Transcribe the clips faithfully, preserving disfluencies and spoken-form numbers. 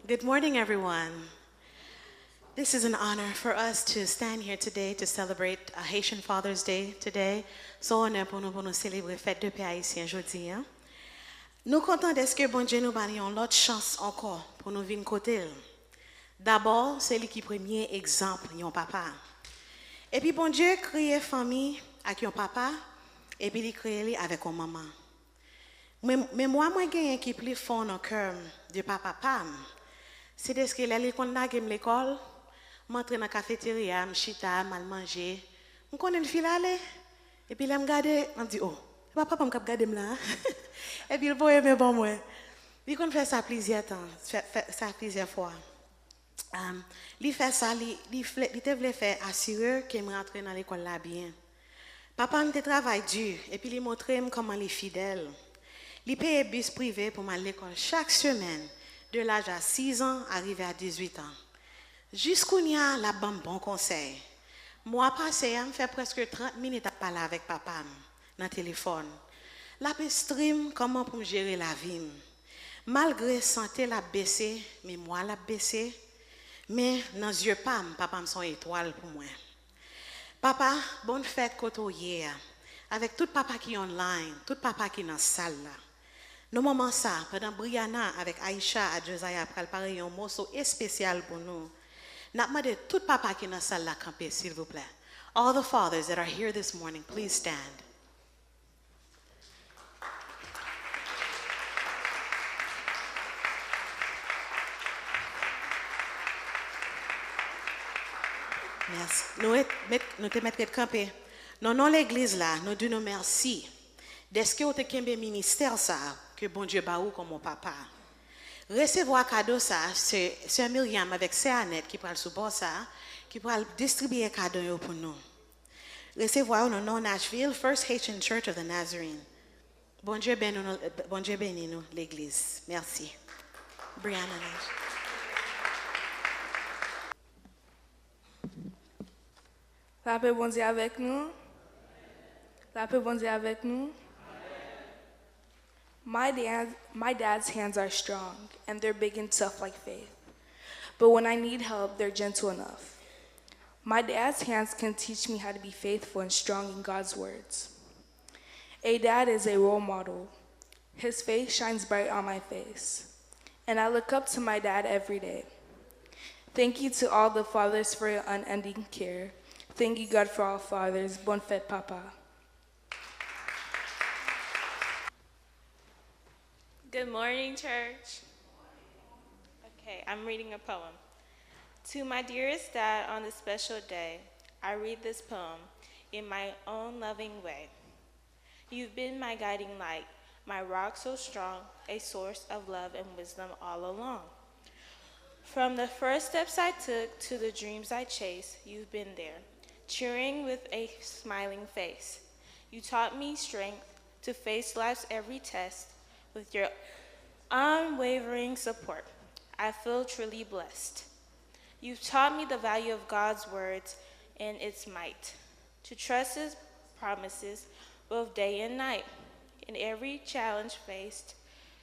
Good morning, everyone. This is an honor for us to stand here today to celebrate a Haitian Father's Day today. Se yon onè pou nou, pou nou selebre fèt de pè ayisyen jodi a. Nou kontan dèske Bondye nou ba n yon lòt chans ankò pou nou vin kote l. Dabò, se li ki premye egzanp yon papa. Epi Bondye kreye fanmi ak yon papa, epi li kreye li avèk yon manman. Men, memwa mwen genyen ki pli fon nan kè m de papa pa m, se dèske lè li konn lage m lekòl, m antre nan kafeterya, m chita, m al manje, m konnen l file ale. Epi lè m gade, m ap di, "O, se pa papa m k ap gade m la a." Epi l voye men ban mwen. Li konn fè sa plizyè tan, fè, fè sa plizyè fwa. Um, li fè sa, li, li, vle, li te vle fè asire ke m rantre nan lekòl la byen. Papa m te travay di, epi li montre m kòman li fidèl. Li peye bis prive pou m al lekòl chak semèn, de laj a sis an a rive a dizuit an. Jis kounye a, l ap ban m bon konsèy. Mwa pase a, m fè prèske trant minit ap pale avèk papa m nan telefòn. L ap enstwi m kòman pou m jere lavi m. Malgre sante l ap bese, memwa l ap bese, men nan zye pa m, papa m se yon etwal pou mwen. Papa, bòn fèt kote w ye a, avèk tout papa ki online, tout papa ki nan sal la. Nan moman sa, pandan Brianna avèk Aisha ak Josiah pral pare yon moso espesyal pou nou, n ap mande tout papa ki nan sal la kanpe, silvouplè. All the fathers that are here this morning, please stand. Mèsi. Nou ret, met, nou te mèt ret kanpe. Nan non legliz la, nou di nou mèsi dèske w te kenbe ministè sa a ke Bondye ba ou kòm yon papa. Resevwa kado sa a, se sè Miriam avèk sè Annette ki pral sou bò sa a, ki pral distribiye kado yo pou nou. Resevwa yo nan non Nashville First Haitian Church of the Nazarene. Bondye beni nou, Bondye beni nou, legliz. Mèsi. Brianna Nash. Lapè Bondye avèk nou. Lapè Bondye avèk nou. My dad, my dad's hands are strong and they're big and tough like faith. But when I need help, they're gentle enough. My dad's hands can teach me how to be faithful and strong in God's words. A dad is a role model. His face shines bright on my face. And I look up to my dad every day. Thank you to all the fathers for your unending care. Thank you, God, for all fathers. Bonne fête, Papa. Good morning, church. Okay, I'm reading a poem. To my dearest dad, on this special day, I read this poem in my own loving way. You've been my guiding light, my rock so strong, a source of love and wisdom all along. From the first steps I took to the dreams I chased, you've been there, cheering with a smiling face. You taught me strength to face life's every test with your unwavering support. I feel truly blessed. You've taught me the value of God's words and its might, to trust His promises both day and night. In every challenge faced,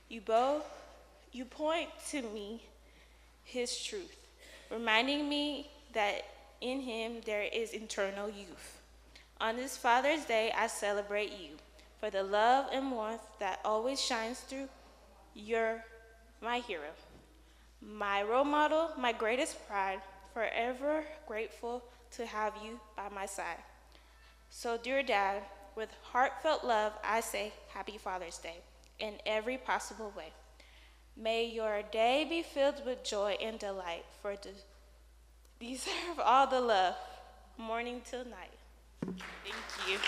you both you point to me His truth, reminding me that in Him there is eternal youth. On this Father's Day, I celebrate you for the love and warmth that always shines through. You're my hero, my role model, my greatest pride, forever grateful to have you by my side. So, dear Dad, with heartfelt love, I say Happy Father's Day in every possible way. May your day be filled with joy and delight, for de- deserve all the love, morning till night. Thank you.